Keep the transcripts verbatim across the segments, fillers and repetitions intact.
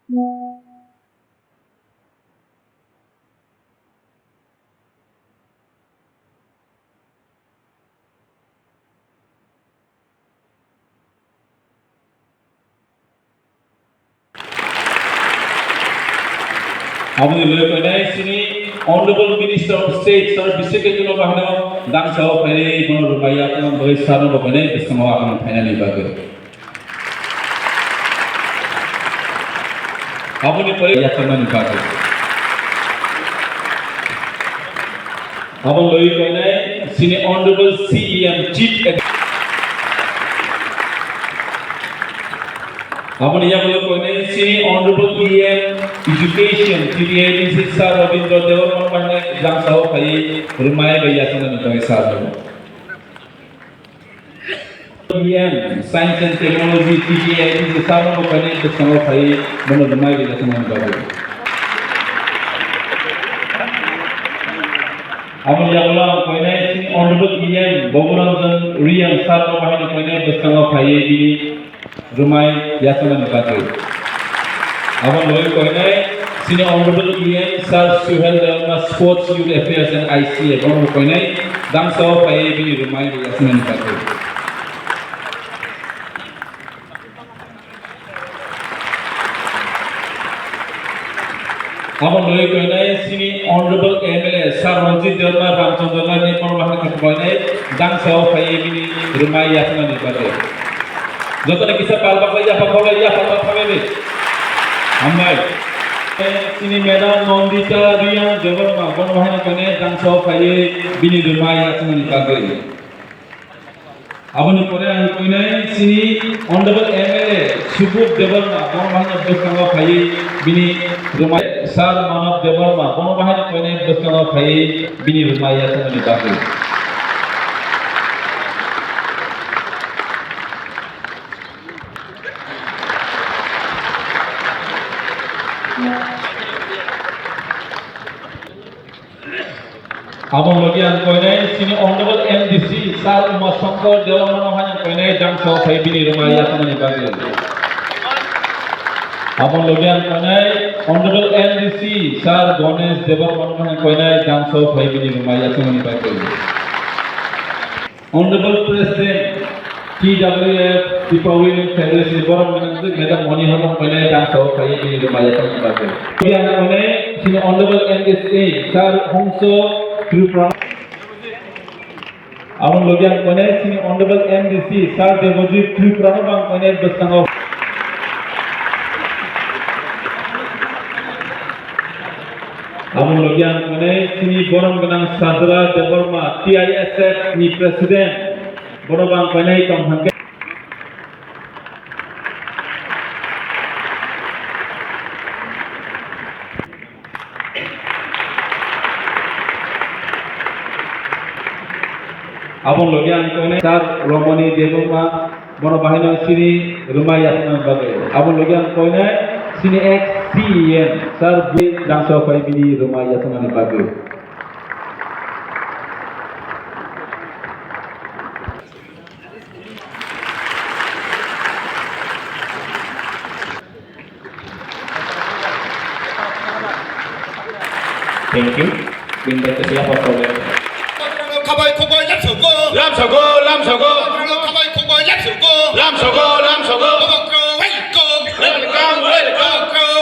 Aboni logi koinai chini Honorable Minister of State Sir Biswekendra Bahano dangsa o phainai bono rwmai yakung bagwi sir no bo koinai bwskango akhang phainani bagwi. Aboni pore yakung mani bagwi. Abo loi koinai chini Honorable C E M Chief Ex-, aboni yagulo koinai chini Honorable E M Education T D A D C Sir Rabindra Debbarma bai dangsa o phaiwi rwmai bai yachana ni bagwi sir. E M, Science and Technology, T T I, T T I, sir no bo kainwi bwskango phaiwi bono rwmai rijak wngmani bagwi. Aboni yagulo ang koinai chini Honorable E M Baburanjan Reang sir no bahai no koinai bwskango phaiwi bini rwmai yachakmani bagwi. Abo logwi koinai chini Honorable E M Sir Suhel Debbarma, Sports, Youth Affairs and I C A, bono koinai dangsa o phaiwi bini rwmai yachakmani bagwi. Abo logwi koinai chini Honorable M L A Sir Ranjit Debbarma, Ramchandra Naini, bono bahai no koinai dangsa o phaiwi bini rwmai yachakmani bagwi. Jotono kisa pal baksa yapha phalai, yapha phalai de. Hambai. Chini Madam Nandita Reang Debbarma, bono bahai no koinai dangsa o phaiwi bini rwmai yachakmani bagwi. Aboni pore ang koinai chini Honorable M L A Subodh Debbarma, bono bahai no bwskango phaiwi bini rwmai, Sir Manav Debbarma, bono bahai no koinai bwskango phaiwi bini rwmai yachakmani bagwi. Aboni logi ang koinai chini Honorable M D C Sir Uma Shankar Debbarma no hai ang koinai dangsa o phai bini rwmai yachakmani bagwi. Aboni logi ang koinai Honorable M D C Sir Ganesh Debbarma no hai ang koinai dangsa o phai bini rwmai yachakmani bagwi. Honorable President, T W F, Tipraland Federation, borok mwnang Madam Moni Hormang koinai dangsa o phaiwi bini rwmai yachakmani bagwi. Yang koinai chini Honorable M D C Sir Hongso Tripura. Aboni logi ang koinai chini Honorable M D C Sir Debojit Tripura no bang koinai bwskango. Aboni logi ang koinai chini borom gwnang Sadra Debbarma, T I S F ni President, bono bo ang koinai tong hwnkhe. Aboni logi ang koinai Sir Romani Debbarma, bono bahaino chini rwmai yachakna bagwi. Aboni logi ang koinai chini ex C E M Sir Bui Rangso pai bini rwmai yachaknani bagwi. Thank you. Bini bai kasiya pa problem. Khabai khukbai lamsogo. Lamsogo, lamsogo. Khabai khukbai lamsogo. Lamsogo, lamsogo. Welcome, welcome. Welcome, welcome.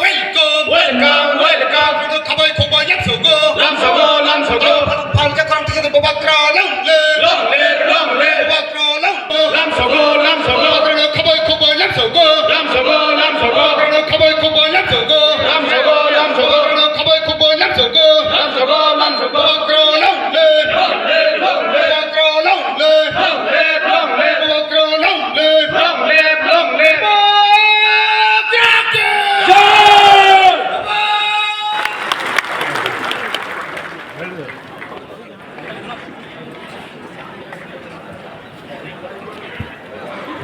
Welcome, welcome. Khabai khukbai lamsogo. Lamsogo, lamsogo. Phalka khorang tikhe Bubagra long live. Long live, long live. Bubagra long live. Lamsogo, lamsogo. Bubagra khabai khukbai lamsogo. Lamsogo, lamsogo. Bubagra khabai khukbai lamsogo. Lamsogo, lamsogo. Bubagra khabai khukbai lamsogo. Lamsogo, lamsogo. Bubagra long live. Long live, long live. Bubagra long live. Long live, long live. Bubagra long live. Long live, long live. Bubagra ki jai.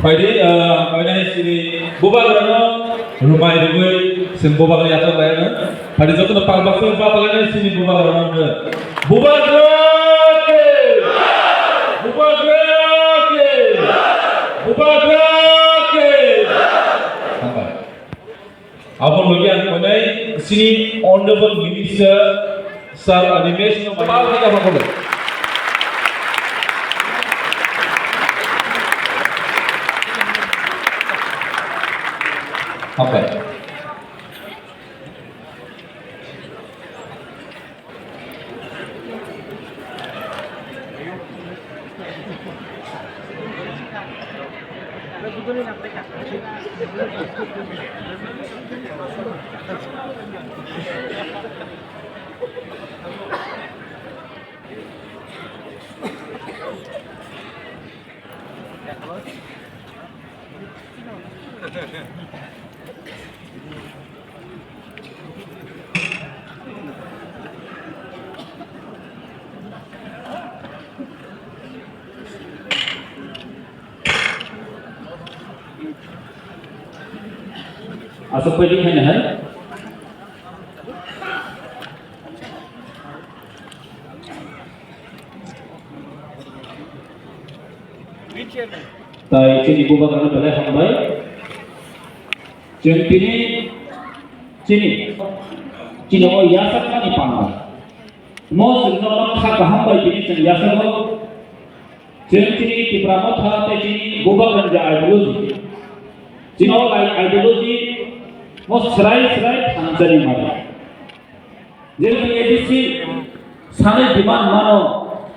Phaidi, ah, phaidi sini bubagrano rwmai rwgwi sini bubagra yathok laina. Phaidi jotono palbak sini bubagra laina sini bubagrano. Bubagra ke! Bubagra ke! Bubagra ke! Hambai. Abo logi ang konai sini Honorable Minister Sir Animesh no pal kha phano. Hambai. Aswk bai di khaina hai. Tai chini bubagrano belai hambai. Chwng tini chini, chini o yasakmani panda. Mo chwngno kha kaham bai tini chwng yasago. Chwng chini Tipra Motha tei chini bubagrani ideology. Chini o ideology mo srai srai thangjani mano. Jemon A D C sanai demand mano,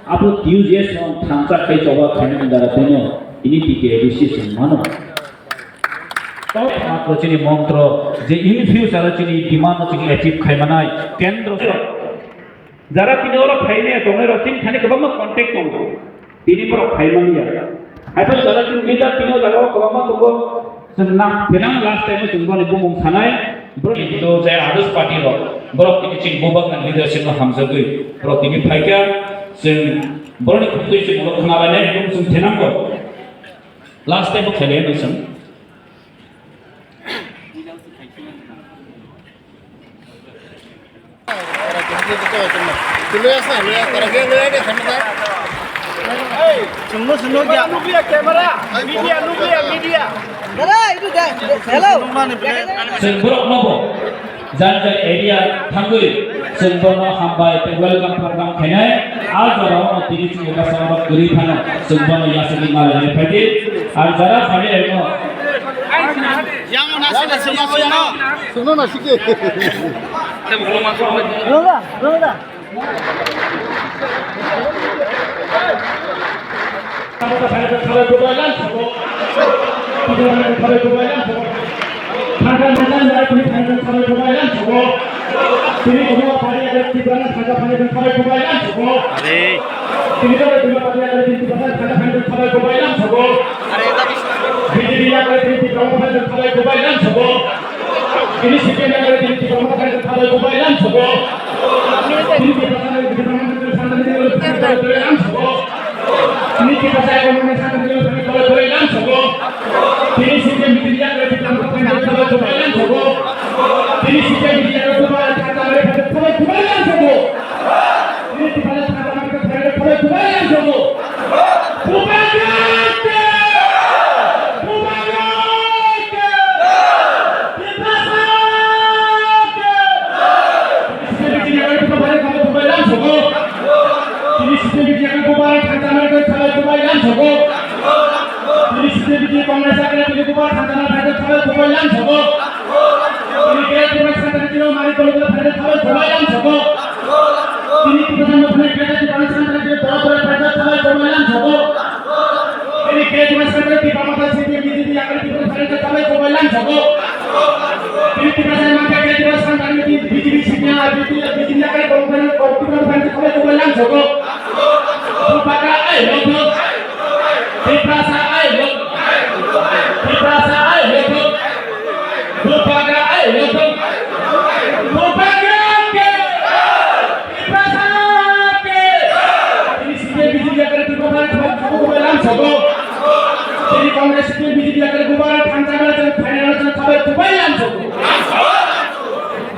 abo T U J S no thansa khai choba khainani dara tino ini T K A D C song mano. Tok matro chini montro je in future chini demand no chini achieve khai manai kendro. Jara tini oro phainai tongnai rok chini thani kwbangma contact tongo. Tini borok phai manya. Haikhe jara chwng leader tini o jaga o kwbangma tongo. Chwng nang phinang last time o chwng boni bumung sanai. Borok ni to jai others party rok. Borok tini chwng bubak nang leadership no hamjagwi. Borok tini phaikha chwng borok ni khutui chwng borok khna bai nai chwng thinang bo. Last time o khelai no chwng. Chwngno chwngno ya. Nukliya camera, media, nukliya, media. Dada, itu deh, hello. Chwng borok no bo jan jan area thangwi chwng bono hambai tei welcome program khainai. A jora o tini chwng bwsa rok kwrwi phano chwng bono yasakni malai phaidi. Ar jara phani rokno Yang na sila sila sila. Sino na sike. Roda, roda. Are. B J P yakle tini Tipra Motha khe thalai kubai lam sobo. Tini C P M yakle tini Tipra Motha khe thalai kubai lam sobo. Tini Tipra Motha khe thalai kubai lam sobo. Tini Tipra Motha khe thalai kubai lam sobo. Tini C P M yakle Tipra Motha khe thalai kubai lam sobo. Tini C P M yakle thalai kubai lam sobo. Tini Tipra Motha khe thalai kubai lam sobo. Tini Tipra Motha ni Greater Tipraland Santa Cruz ni Dora Dora Paisa Thalai Kubai Lam Sobo. Tini Greater Tipraland Santa Cruz Tipra Motha C P M B J P yakari Tipra Paisa Thalai Kubai Lam Sobo. Tini Tipra Motha Greater Tipraland Santa Cruz B J P C P M R P P F B J P yakari Kubai Lam Sobo. Tipra Paisa Thalai Kubai Lam Sobo. Bupaka ai logo. Tiprasa ai logo. Tiprasa ai logo. Bupaka ai logo. Bupaka ke. Tiprasa ke. Tini C P M B J P yakari Tipra Paisa Thalai Kubai Lam Sobo. Tini Congress C P M B J P yakari Kubai Lam Sobo. Tini Congress C P M B J P yakari Kubai Lam Sobo.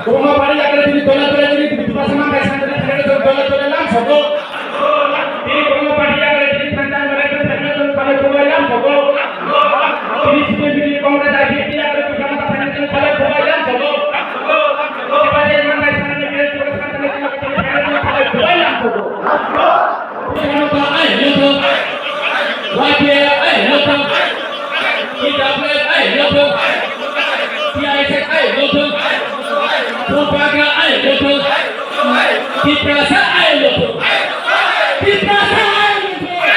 Kwbangma party yakari tini dole dole tini Tiprasa mangkai sangkari thanai rok dole dole lam sobo. Tini kwbangma party yakari tini thansa mangkai thanai rok dole dole lam sobo. Tini C P M B J P Congress I P F T yakari tini thansa mangkai thanai rok dole dole lam sobo. Bubagra ayuk lotho. Tiprasa ayuk lotho. Tiprasa ayuk lotho.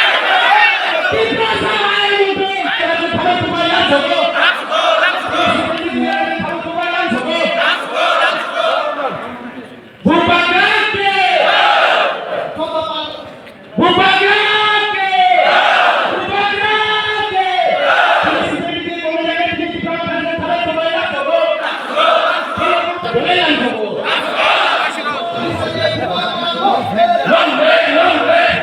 Tiprasa ayuk lotho. Bubagra ke. Bubagra ke! Bubagra ke! Long live, long live!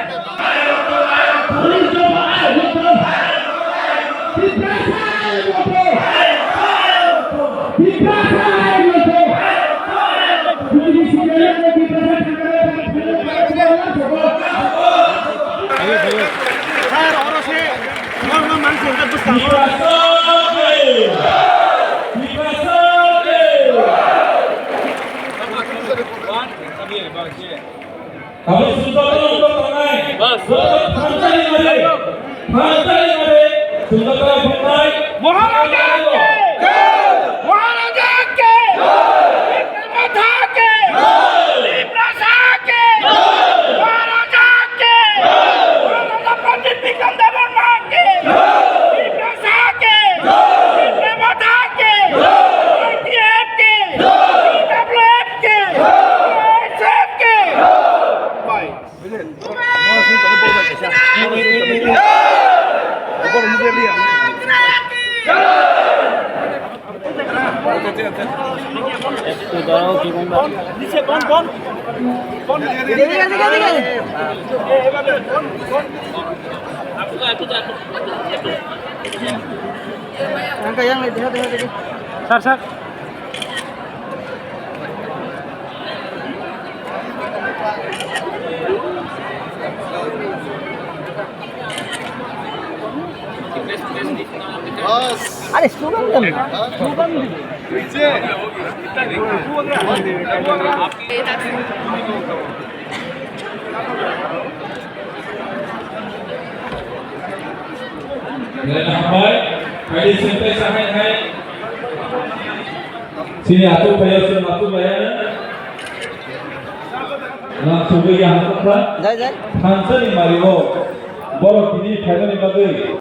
Abo sujata wngkha tanai. Bas. Bo thansa ni mare. Thansa ni mare. Sujata wngkha tanai. Maharaja ke! Maharaja ke! Tiprasa ke! Tiprasa ke! Maharaja ke! Maharaja Pandit Bikram Debbarma ke! Tiprasa ke! Tiprasa ke! I T F ke! T W F ke! I S F ke! Sir, sir. Are slogan kan? Slogan. Nai hambai, hai sente sahai hai. Sini atu paya, sini atu paya. Nang sugi ya hakka. Jai, jai. Thansa ni mario. Borok tini phaimani bagwi.